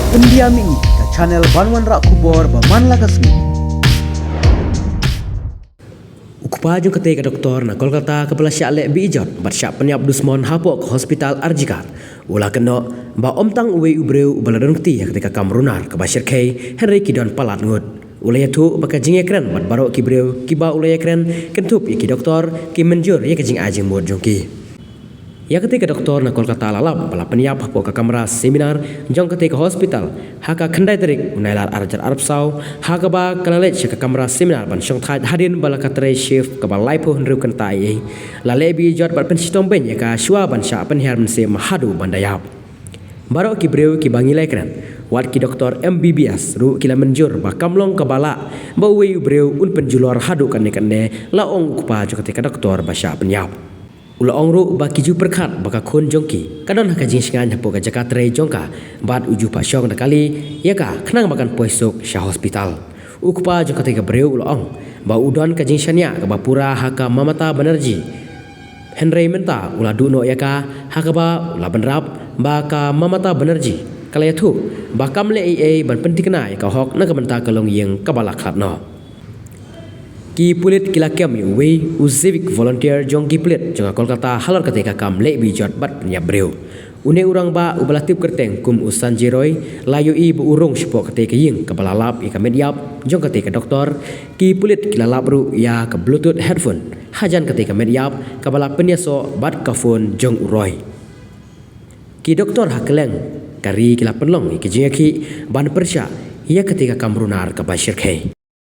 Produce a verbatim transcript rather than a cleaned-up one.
Pyndiam ïa ka channel ban wanrah khubor ba man la ka sngi. U kpa jong katei ka doktor na Kolkata kaba la shah leh beh jot bad shah pynïap dusmon hapoh ka hospital R G Kar u la kynnoh ba ym tang uwei u briew uba la don kti ha katei ka kam runar kaba shyrkhei hynrei ki don palat ngut. U la ïathuh ba ka jingïakren bad baroh ki briew kiba u la ïakren kynthup ïa ki doktor ki mynjur ïa ka jingai jingmut jong ki. Ïa katei ka doktor na Kolkata la lap ba la pynïap hapoh ka kamra seminar jong katei ka hospital ha ka khyndai tarik u Nailar ar hajar arphew saw, ha kaba ka la leit sha ka kamra seminar ban shongthait hadien ba la ka trei shift kaba laiphew hynriew kynta eiei. La leh beh jot bad pynshitom beiñ ïa ka shuwa ban shah pynhiar mynsiem haduh ban da ïap. Baroh ki briew kiba ngi la ïakren, wat ki doktor M B B S ruh ki la mynjur ba kam long kaba lah ba uwei u briew un pynjulor haduh katne katne, la ong u kpa jong katei ka doktor ba shah pynïap. U la ong ruh ba ki ju pyrkhat ba ka khun jong ki ka don ha ka jingshngaiñ hapoh ka jaka trei jong ka bad u ju phah shong da kali ïa ka khnang ba kan poi suk sha hospital. U kpa jong katei ka briew u la ong ba u don ka jingshaniah kaba pura ha ka Mamata Banerjee. Hynrei mynta u la duh noh ïa ka ha kaba u la bynrap ba ka Mamata Banerjee ka la ïathuh ba kam leh eiei ban pynthikna ïa ka hok na ka bynta ka longïing kaba la khlad noh. Ki pulit ki la kem ïa uwei u civic volunteer jong ki pulit jong ka Kolkata halor katei ka kam leh beh jot bad pynïap briew. Une u rangbah uba la tip kyrteng kum u Sanjay Roy la ïohi ba u rung shapoh katei ka ïing kaba la lap ïa ka met ïap jong katei ka doktor. Ki pulit ki la lap ruh ïa ka Bluetooth headphone hajan katei ka met ïap kaba la pynïasoh bad ka phone jong u Roy. Ki doktor ha kylleng ka ri ki la pynlong ïa ka jingïakhih ban pyrshah ïa katei ka kam runar kaba shyrkhei.